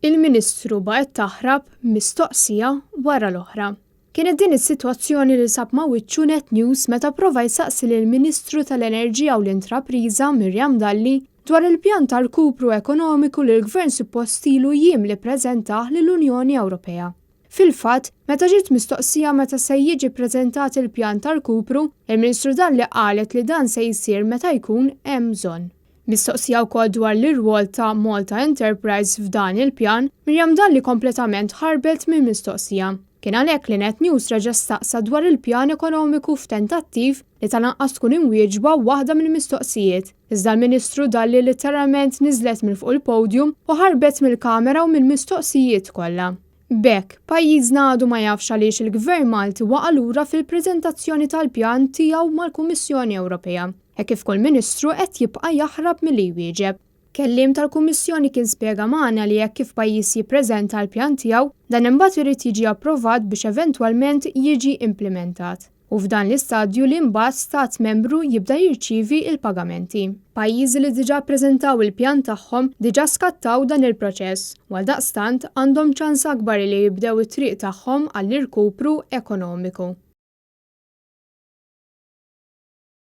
Il-Ministru baqgħet taħrab mistoqsija wara l-oħra. Kienet din is-sitwazzjoni li sab ma' wiċċu Net News meta prova jsaqsi lill-Ministru tal-Enerġija u l-Intrapriża Miriam Dalli dwar il-pjan ta' rkupru ekonomiku li l-Gvern suppost ilu jiem li ppreżentah lill-Unjoni Ewropea. Fil-fatt, meta ġiet mistoqsija meta se jiġi ppreżentat il-pjan ta' rkupru, il-Ministru Dalli qalet li dan se jsir meta jkun hemm bżonn. Mistoqsija wkoll dwar l-irwol ta' Malta Enterprise f'dan il-pjan, Miriam Dalli kompletament ħarbet mill-mistoqsija. Kien għalhekk li Net News reġa' staqsa dwar il-pjan ekonomiku f'tentattiv li tal-anqas tkun imwieġba waħda mill-mistoqsijiet, iżda l-Ministru Dalli litteralment niżlet minn fuq il-podium u ħarbet mill-kamera u mill-mistoqsijiet kollha. B'hekk, pajjiżna għadu ma jafx għaliex il-Gvern Malti waqa' lura fil-preżentazzjoni tal-pjan tiegħu mal-Kummissjoni Ewropea. Hekk kif kull Ministru qed jibqa' jaħrab milli jwieġeb. Kelliem tal-Kummissjoni kien spjega magħna li hekk kif pajjiż jippreżenta l-pjan tiegħu, dan imbagħad irid jiġi approvat biex eventwalment jiġi implimentat. Hu f'dan l-istadju li imbagħad stat membru jibda jirċievi l-pagamenti. Pajjiżi li diġà ppreżentaw il-pjan tagħhom diġà skattaw dan il-proċess u għaldaqstant għandhom ċans akbar li jibdew it-triq tagħhom għall-irkupru ekonomiku.